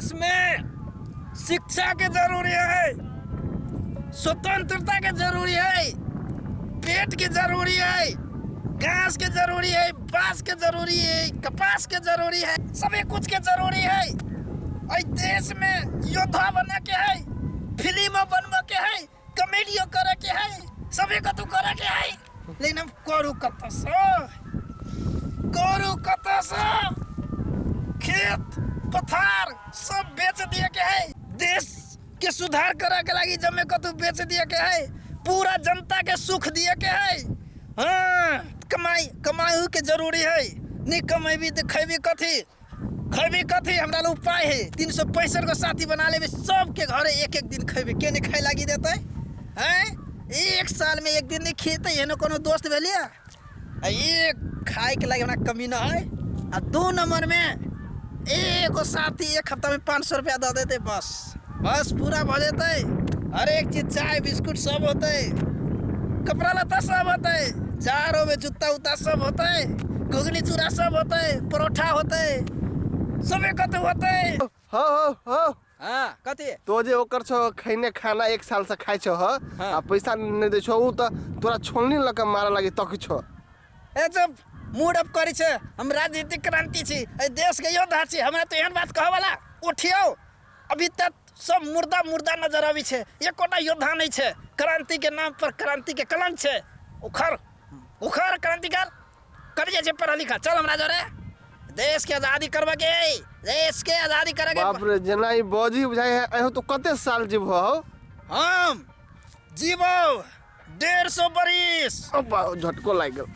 देश में शिक्षा के जरूरी है, स्वतंत्रता के जरूरी है, पेट के जरूरी है, घास के जरूरी है, बांस के जरूरी है, कपास के जरूरी है, सभी कुछ के जरूरी है। एहि देश में योद्धा बने के है, फिल्म बनबे के है, कॉमेडियो करे के है, सभी कतौ करे के है, लेकिन हम करू कतऽ से, करू कतऽ से? खेत पथार सब बेच दिए के है। देश के सुधार करे के लागी जमे कतौ बेच दिए के है, पूरा जनता के सुख दिए के है। हाँ, कमाई कमाई के जरूरी है, नहीं कमेबी तो खेबी कथी, खेबी कथी? हमरा लग उपाय है, 365 गो साथी बना लेबे, सबके घरे एक एक दिन खेबे, के नहीं खाए लागी देते हैं? एक साल में एक दिन नहीं खेते, एहनो कोनो दोस्त भेलिए? आ एक खाए के लागी हमरा कमी न है। आ 2 नंबर में एगो साथी एक हफ्ता में 500 रुपया दऽ देते, बस बस पूरा भऽ जेतै। हर एक चीज चाय बिस्कुट सब होतै, कपड़ा लत्ता सब होतै, जाड़ो में जूता उता सब होतै, घुघनी चूड़ा सब होतै, परोठा होतै, सबे कतौ होतै। हो हो हो। हाँ, कथी? तो जे ओकर छो खैने खाना एक साल से खाइ छो, ह? हाँ। आ पैसा नहीं दै छो, उ त तोरा छोलनी लऽ के मारऽ लागी तक छो। ए जब मूड अप करै छै, हम राजनीतिक क्रांति छी, एहि देश के योद्धा छी, हमरा तो एहन बात कहऽ वाला उठियौ। अभी तक सब मुर्दा मुर्दा नजर आबै छै, एकोटा योद्धा नहीं छै। क्रांति के नाम पर क्रांति के कलंक छै। उखड़ उखड़ क्रांतिकार कर जाइ छै पढ़ा लिखा, चल हमरा जोरे देश के आजादी करबा के, देश के आजादी करे के। बाप रे, जेना ई बजी बुझाइ है, एहो तो कते साल जीव हो? हम जीवो 150 बरिस। ओ बा, झटको लागि गेल।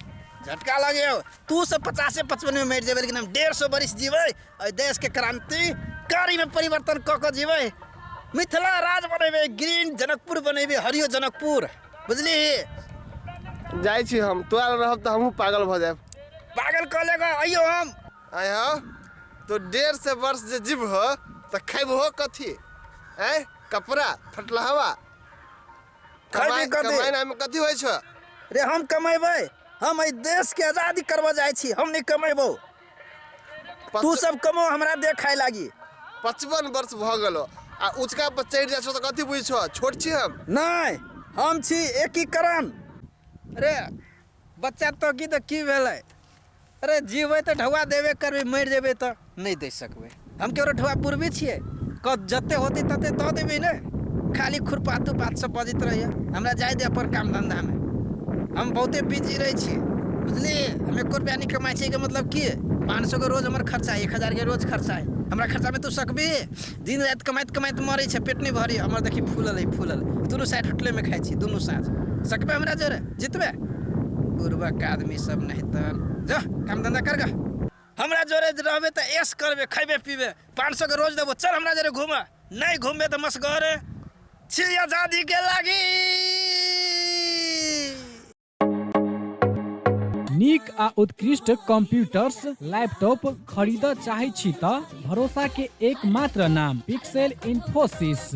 झटका लगे, तू सब 50-55 में मरि जेबै, लेकिन हम 150 बरिस जीबै, एहि देश के क्रांतिकारी में परिवर्तन कऽ कऽ जीबै। मिथिला राज बनेबै, ग्रीन जनकपुर बनेबै, हरियो जनकपुर, बुझली? जाइ छी हम, तोरा लग रहब तऽ हमहूँ पागल भऽ जायब। पागल कऽ लेगा, अइयो हम। आँय हौ, तो 150 वर्ष जे जीबहो तऽ खैबहो कथी? आँय, कपड़ा फटलहवा खैबी कमाइ कथी? कमाइ में कथी होइ छौ? रे हम कमेबै, हम एहि देश के आजादी करबऽ जाइ छी, हम नहि कमेबौ, तू सब कमो, हमरा दे खाय लागी। 55 वर्ष भऽ गेलो आ ऊँचका पर चढ़ि जाइ छौ तऽ कथी बुझै छौ, छोट छी हम? नहि, हम छी एकीकरण। रे बच्चा तो की तऽ की भेलै? अरे जीबै तऽ ढौआ देबे करबै, मरि जेबै तऽ नहि दे सकबै। हम केकरो ढौआ पुरबी छियै? क जते होतै तते दऽ देबै ने। खाली खुरपातू बात सब बजैत रहैए। हमरा जाय दे अपन काम धन्धामे, हम बहुते बिजी रहै छी, बुझलियै? हम एको रुपैआ नहि कमाइ छियै के मतलब की? 500 के रोज हमर खर्चा है, 1000 के रोज खर्चा है हमरा। खर्चामे तू सकबी? दिन राति कमाइत कमाइत मरै छै, पेट नहि भरी हमर। देखी फूलल है, फूलल दुनू साइड होटलेमे खाइ छी दुनू साँझ। सकबै हमरा जोरे? जितबै? बुड़बक आदमी सब नहीं तऽ जा काम धंधा कर गा। हमरा जोरे रहबे तऽ ऐश करबे, खैबे पीबे, 500 के रोज देबो। चल हमरा जोरे घूम, नहीं घूमबे तऽ मसगर छी आजादी के लागी। नीक आ उत्कृष्ट कंप्यूटर्स लैपटॉप खरीदऽ चाहै छी तऽ भरोसा के एकमात्र नाम पिक्सेल इन्फोसिस।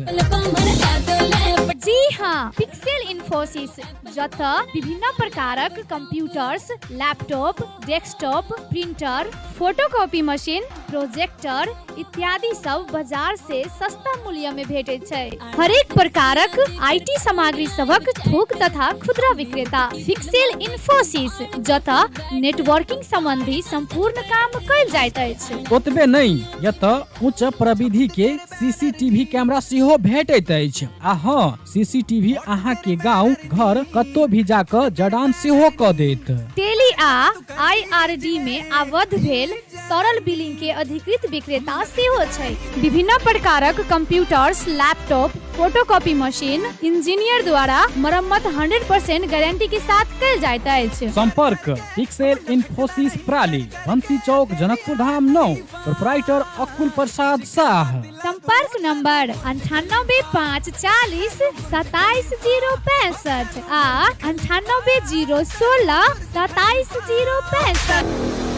जी हाँ, पिक्सेल इन्फोसिस, जतऽ विभिन्न प्रकारक computers, laptop, desktop, printer, photocopy machine, projector इत्यादि सब बाजार से सस्ता मूल्य में भेटैत छै। हरेक प्रकारक IT सामग्री सभक थोक तथा खुदरा विक्रेता पिक्सेल इन्फोसिस, जतऽ नेटवर्किंग संबंधी संपूर्ण काम कयल जाइत अछि। ओतबे नहि, एतऽ उच्च प्रविधि के सीसीटीवी कैमरा सेहो भेटैत अछि। आ हँ, सीसीटीवी अहाँ के गांव घर कतौ भी जाकऽ जड़ान सेहो कऽ देत। टेली आ आईआरडी में आबद्ध भेल सरल बिलिंग के अधिकृत विक्रेता सेहो छै। विभिन्न प्रकारक computers, laptop, photocopy machine engineer द्वारा मरम्मत 100% गारंटी के साथ कयल जाइत अछि। संपर्क पिक्सेल इन्फोसिस प्राली, बंसी चौक, जनकपुर धाम 9, प्रोपराइटर अकुल प्रसाद शाह। संपर्क नंबर 98 5 40 27 0 65 आ 98 0 16 27 0 65।